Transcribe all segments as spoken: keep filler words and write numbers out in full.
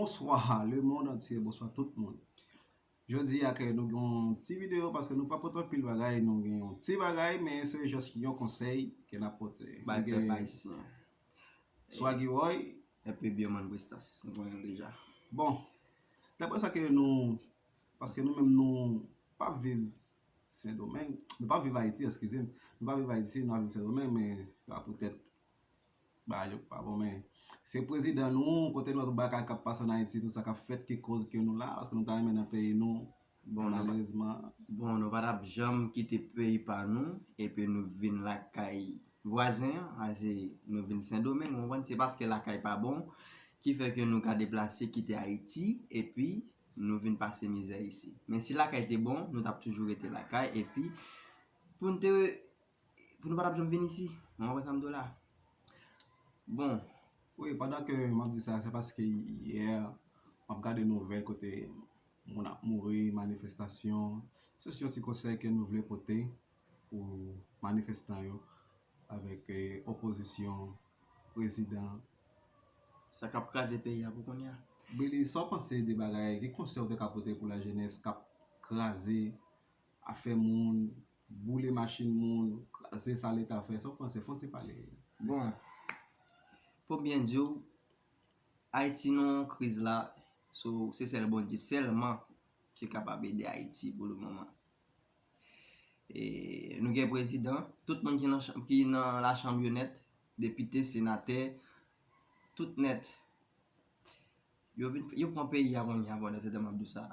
Bonswa lemonn antye, bonswa tout moun. Jodi a ke nou gen yon ti videyo paske nou pa pote anpil bagay, nou gen yon ti bagay, men se jis yon konsèy ke n ap pote. Bay pèp ayisyen. Swaggy Roy. Epi Bioman Prestas, nou konnen l deja. Bon, dapre sa ke nou, paske nou menm nou pa viv Sendomeng, nou pa viv Ayiti, eskize m, nou pa viv Ayiti, nou pa viv Sendomeng, men se pa poutèt bagay yo pa bon, men se prezidan nou, kote nou wè tout bagay k ap pase ann Ayiti, tout sa k ap fèt, ki koz ke nou la, paske nou ta renmen nan peyi nou, bon, malerezman. Bon, nou pa t ap janm kite peyi pa nou, epi nou vin lakay vwazen an, aze nou vin Sendomeng, ou konprann, se paske lakay pa bon, ki fè ke nou ka deplase kite Ayiti, epi nou vin pase mizè isi. Men si lakay te bon, nou t ap toujou rete lakay, epi pou n te, pou nou pa t ap janm vin isi. Mwen wè sa m do la. Bon. Wi, pandan ke m ap di sa, se paske yè, m ap gade nouvèl kote moun ap mouri, manifestasyon. Se yon ti konsèy ke nou vle pote pou manifestan yo avèk eh, opozisyon, prezidan. Sa k ap kraze peyi a pou kounye a. Billy, sa w panse de bagay, ki konsèy ou te ka pote pou lajenès k ap kraze afè moun, boule machin moun, kraze sa Leta fè, sa w panse? Fè w ti pale de sa. Bon, pou m byen di w, Ayiti nan kriz la, so, se sèl Bondye sèlman ki kapab ede Ayiti pou le moman. E, nou gen prezidan, tout moun ki nan, ki nan lachanm yo nèt, depite, senatè, tout nèt. Yo vin, yo pran peyi a kounye a, pandan se tan m ap di w sa,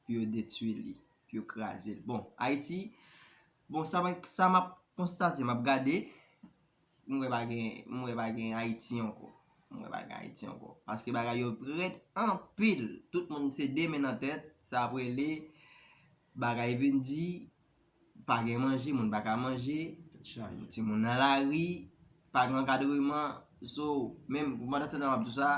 pou yo detwi li, pou yo kraze l. Bon, Ayiti, bon, sa mwen, sa m ap konstate, m ap gade, m wè pa gen, m wè pa gen Ayiti ankò. M wè pa gen Ayiti ankò. Paske bagay yo rèd anpil. Tout moun se de men nan tèt, sa ap rele, bagay vin di, pa gen manje, moun pa ka manje, timoun nan lari, pa gen ankadreman. So, menm pandan se tan m ap di w sa,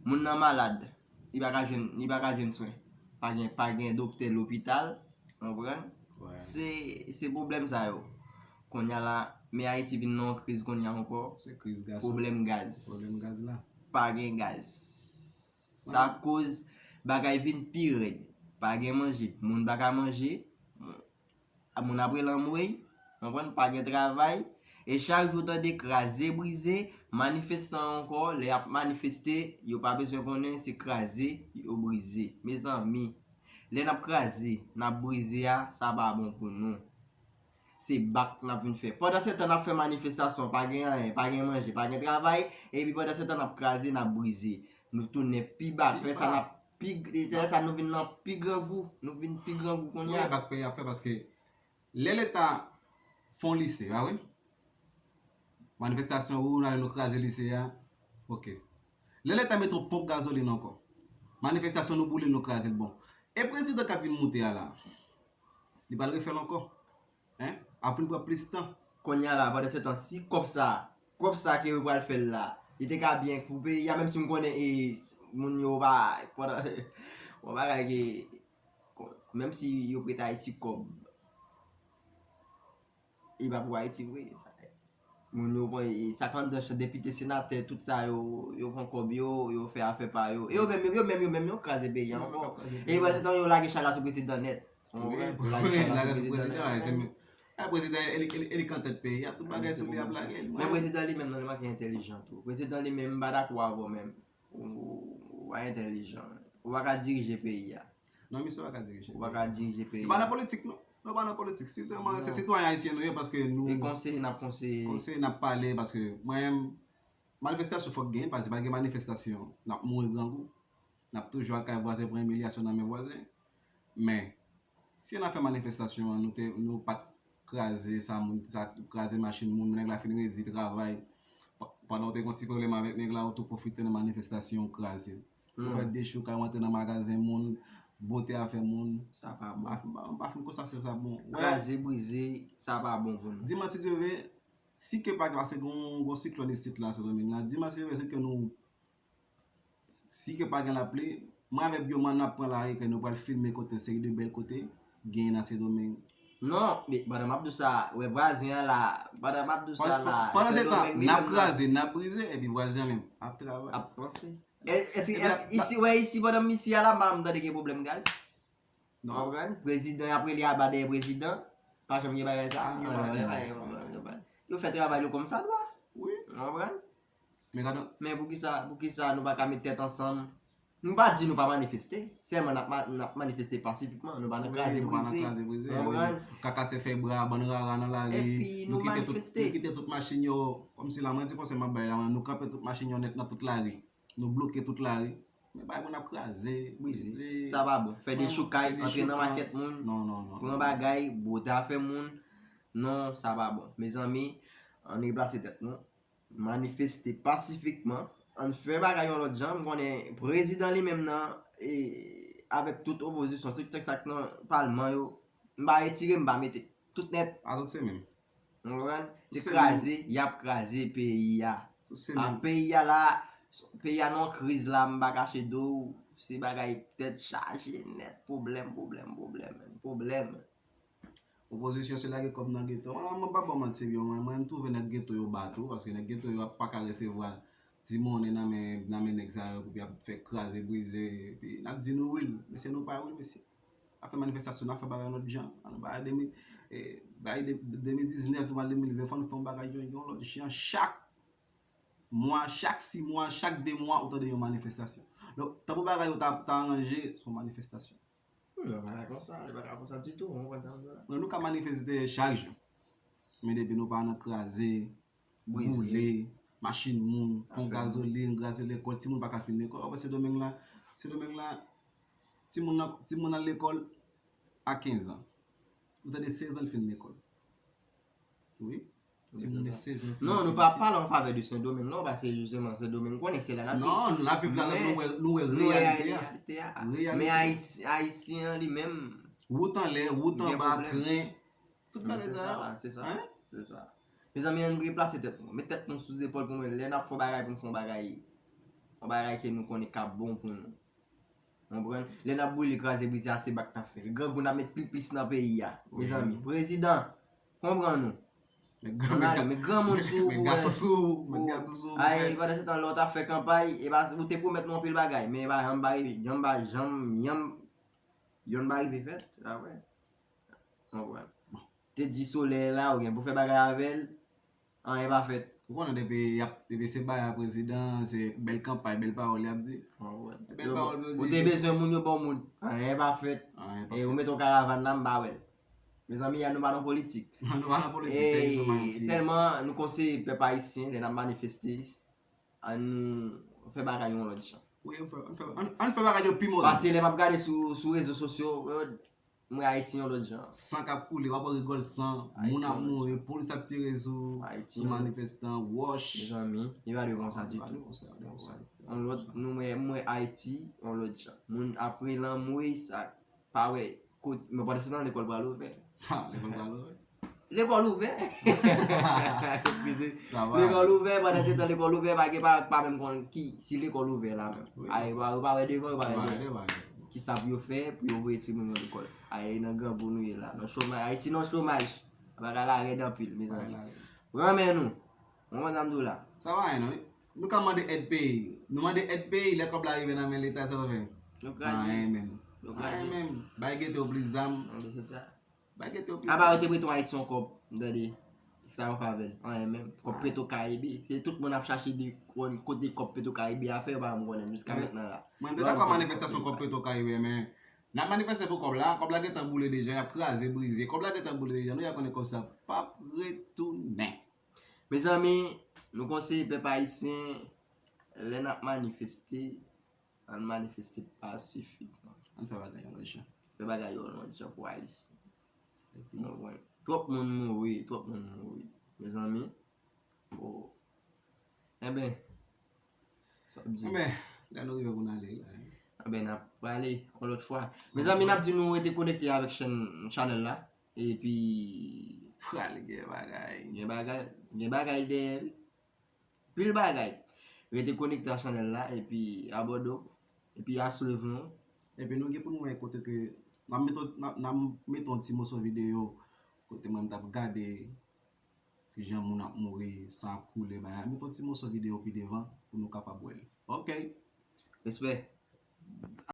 moun nan malad, li pa ka jwenn, li pa ka jwenn swen. Pa gen, pa gen doktè lopital, ou konprann? Se, se pwoblèm sa yo. Kounye a la, men Ayiti vin nan yon kriz kounye a ankò. Se kriz gaz. Pwoblèm gaz. Pwoblèm gaz la. Pa gen gaz. Sa koz bagay vin pi rèd. Pa gen manje. Moun pa ka manje. Moun ap rele anmwey, konprann, pa gen travay. E chak jou w tande kraze, brize, manifestan ankò, lè y ap manifeste, yo pa bezwen konnen se kraze, yo brize. Mezanmi, lè n ap kraze, n ap brize a, sa pa bon pou nou. Se bak n ap vin fè. Pandan se tan n ap fè manifestasyon, pa gen anyen, pa gen manje, pa gen travay, epi pandan se tan n ap kraze, n ap brize. Nou tounen pi bak. Lè sa n ap pi, lè sa nou vin nan pi grangou. Nou vin pi grangou kounye a. Wi, bak peyi ap fè paske lè Leta fè yon lise, pa vre? Manifestasyon, wi, nou ale nou kraze lise a. Oke. Lè Leta mete yon ponp gazolin ankò. Manifestasyon, nou boule, nou kraze l, bon. E prezidan k ap vin moute a la, li pral refè l ankò. Hein? Ap vin pran plis tan. Kounye a la, pandan se tan, si kòb sa, kòb sa ke yo pral fè l la, li te ka byen pou peyi a, menm si m konnen e, moun yo pa, pandan, yon bagay ke, menm si yo prete Ayiti kòb, li pa pou Ayiti vre. Moun yo pran, e, sa k anndan chan, depite, senatè, tout sa yo, yo pran kòb yo, yo fè afè pa yo. E yo menm, yo menm, yo menm, yo kraze peyi a ankò. E pandan se tan, yo lage chay la sou prezidan nèt. Ou konprann? Yo lage chay la sou prezidan nèt. Prezidan, e li k antèt peyi a, tout bagay sou li y ap lage l. Men prezidan li menm, non, li manke entèlijan tou. Prezidan li menm, m pa dakò avè w menm. Ou, ou pa entèlijan. Ou pa ka dirije peyi a. Non, misye pa ka dirije. Ou pa ka dirije peyi a. Nou pa nan politik, non. Nou pa nan politik. Se sitwayen ayisyen nou ye paske nou. E konseye n ap konseye. Konseye n ap pale paske mwen menm, manifestasyon fòk genyen, paske pa gen manifestasyon, n ap mouri grangou. N ap toujou al kay vwazen pran imilyasyon nan men vwazen. Men, si n ap fè manifestasyon an, nou te, nou pa t kraze sa moun, sa kraze machin moun, nèg la fin redi travay. Pa-, pandan w te gon ti pwoblèm avèk nèg la, ou tou pwofite nan manifestasyon, ou kraze l. Ou fè de jou ka rantre nan magazen moun, bote afè moun. Sa pa bon. M pa, m pa, m pa fin konsa se sa bon. Kraze, brize, sa pa bon pou nou. Di mwen si Dye vle, si ke pa gen, paske gon, gon siklòn isit la, sou Sendomeng la, di mwen si Dye vle, si ke nou Si ke pa gen lapli, mwen avèk Bioman n ap pran lari ke nou pral filme kote seri de bèl kote genyen nan Sendomeng. Non, men pandan m ap di w sa, wè vwazen an la, pandan m ap di w sa la, pandan se tan, n ap kraze, n ap brize, epi vwazen an menm ap travay. Ap panse. Èske, èske, isi, wè, isi, pandan m isi a la, m pa janm tande gen pwoblèm gaz. Ou konprann? Prezidan, y ap rele aba dèyè prezidan. Pa janm gen bagay sa. Yo fè travay yo kòmsadwa. Ou konprann? Men poukisa, poukisa nou pa ka met tèt ansanm? Nou pa di nou pa manifeste. Sèlman n ap, n ap manifeste pasifikman. Nou pa nan kraze brize. Ou konprann? Kakase fè bra, bann rara nan lari. Epi nou manifeste. Nou kite tout machin yo, kòmsi la, mwen ti konsèy m ap bay la, nou kanpe tout machin yo nèt nan tout lari. Nou bloke tout lari. Men bay moun ap kraze, brize. Sa pa bon. Fè dechoukay, antre nan makèt moun. Non, non, non. Pran bagay, bwote afè moun. Non, sa pa bon. Mezanmi, ann replase tèt nou. Manifeste pasifikman. Ann fè bagay yon lòt jan. M konnen prezidan li menm nan, e, avèk tout opozisyon, se tèks ak nan palman yo. M pa retire, m pa mete. Tout nèt. Tout se menm. Ou konprann? Se kraze, y ap kraze peyi a. Tout se menm. Peyi a la, peyi a nan kriz la, m pa kache do w. Se bagay tèt chaje nèt. Pwoblèm, pwoblèm, pwoblèm, pwoblèm. Opozisyon se lage kòb nan geto. Mwen, mwen pa ba w manti, serye, mwen, mwen, m twouve nèg geto yo ba tou, paske nèg geto yo ap pa ka resevwa ti monnen nan men, nan men nèg sa yo, pou y ap fè kraze, brize. Epi, n ap di nou wi, mesye, nou pa wi, mesye. Ap fè manifestasyon, n ap fè bagay yon lòt jan. Ann bay de mil, e, bay de, de mil diznèf, nou al de mil ven, fò n fè yon bagay yon, yon lòt jan. Chak mwa, chak sis mwa, chak de mwa, ou tande yon manifestasyon. Donk, tanpou bagay yo ta, ta ranje, se yon manifestasyon. Non, pa ka konsa, li pa ka konsa ditou, ou konprann sa m di la? Non, nou ka manifeste chak jou. Men depi nou pa nan kraze, boule, machin moun, pran gazolin, kraze lekòl, timoun pa ka fin lekòl. Ou wè Sendomeng la, Sendomeng la, timoun nan, timoun nan lekòl a kenz an. Ou tande sèz an l fin lekòl. Wi. Timoun de sèz an. Non, nou pa pale an favè de Sendomeng, non, paske jisteman Sendomeng konnen se la n ap viv. Non, n ap viv la, nou wè, nou wè reyalite a. Men Ayiti, Ayisyen an li menm, wout anlè, wout anba, tren, tout bagay sa yo. Se sa, se sa. Mezanmi, ann replase tèt nou. Met tèt nou sou zepòl pou nou wè lè n ap fè yon bagay pou n fè yon bagay, yon bagay ke nou konnen k ap bon pou nou. Ou konprann? Lè n ap boule, kraze, brize a, se bak n ap fè. Grangou n ap met pi plis nan peyi a. Mezanmi, prezidan, konprann nou. Ann ale, met granmoun sou ou, pou wè. Ay, pandan se tan lè w t ap fè kanpay, e pa, ou te pwomèt nou anpil bagay, men e pa janm pa rive, janm pa, janm, janm, yonn pa rive fèt, apre. Ou konprann? Te di solèy la, ou gen pou fè bagay avè l, anyen pa fèt. Ou konnen depi y ap, depi se bay a prezidan, se bèl kanpay, bèl pawòl y ap di. Bèl pawòl pou yo di. Ou te bezwen moun, yo ba w moun. Anyen pa fèt. E ou mete yon karavàn la, m pa wè l. Mezanmi, a nou pa nan politik. Nou pa nan politik, se jis yon manti. Sèlman, nou konseye pèp ayisyen, lè n ap manifeste, ann nou fè bagay yon lòt jan. Wi, ann fè, ann fè, ann, ann fè bagay yo pi modèn. Paske lè m ap gade sou, sou rezo sosyo, yo, m wè Ayiti yon lòt jan. San k ap koule, w ap wè rigòl san, moun ap mouri, polis ap tire sou, sou manifestan, wòch. Mezanmi, li pa dwe konsa ditou. Yon lòt, nou wè, m wè Ayiti yon lòt jan. Moun ap rele anmwey, sa pa wè kote, men pandan se tan lekòl pral ouvè. Ha, lekòl pral ouvè. Lekòl ouvè. Eskize. Lekòl ouvè, pandan se tan lekòl ouvè, pa gen paran k pa menm konn ki, si lekòl ouvè la menm. Ay, yo pa, yo pa wè devan, yo pa wè dèyè. Kisa pou yo fè pou yo voye timoun yo lekòl? Ay, nan grangou nou ye la, nan chomaj. Ayiti nan chomaj. Bagay la rèd anpil, mezanmi. Pran men nou. Ou konprann sa m di w la? Sa pa anyen non. Nou ka mande èd peyi. Nou mande èd peyi, lè kòb la rive nan men Leta, sa yo fè? Yo kraze. Anyen menm. Yo kraze. Anyen menm. Bay geto yo plis zam. Anben se sa. Bay geto yo plis zam. Apa yo te prete Ayiti yon kòb, m tande. Sa yo fè avè l? Anyen menm. Kòb Petro Caribe. Se tout moun ap chache de kote kòb Petro Caribe a fè, yo pa janm konnen jiska mentnan la. Mwen te dakò manifestasyon kòb Petro Caribe, men n ap manifeste pou kòb la. Kòb la gentan boule deja, y ap kraze, brize. Kòb la gentan boule deja, nou ya konnen kòb sa p ap retounen. Mezanmi, nou konseye pèp ayisyen, lè n ap manifeste, ann manifeste pasifikman. Ann fè bagay yon lòt jan. Fè bagay yon lòt jan pou Ayisyen. Epi, twòp moun mouri, twòp moun mouri. Mezanmi, o. Enben, sa w ap di? Enben, lè nou rive pou n ale la. Enben, n ap prale yon lòt fwa. Mezanmi, n ap di nou rete konekte avèk chèn, chanèl la. Epi, prale gen bagay. Gen bagay, gen bagay dèyè wi. Pil bagay. Rete konekte ak chanèl la, epi abòne w, epi aswiv nou. Epi nou gen pou nou wè kote ke n ap mete, n ap, n ap mete yon ti moso videyo kote mwen m t ap gade kijan moun ap mouri, san ap koule, bagay. Mete yon ti moso videyo pi devan pou nou kapab wè l. Oke. Respè.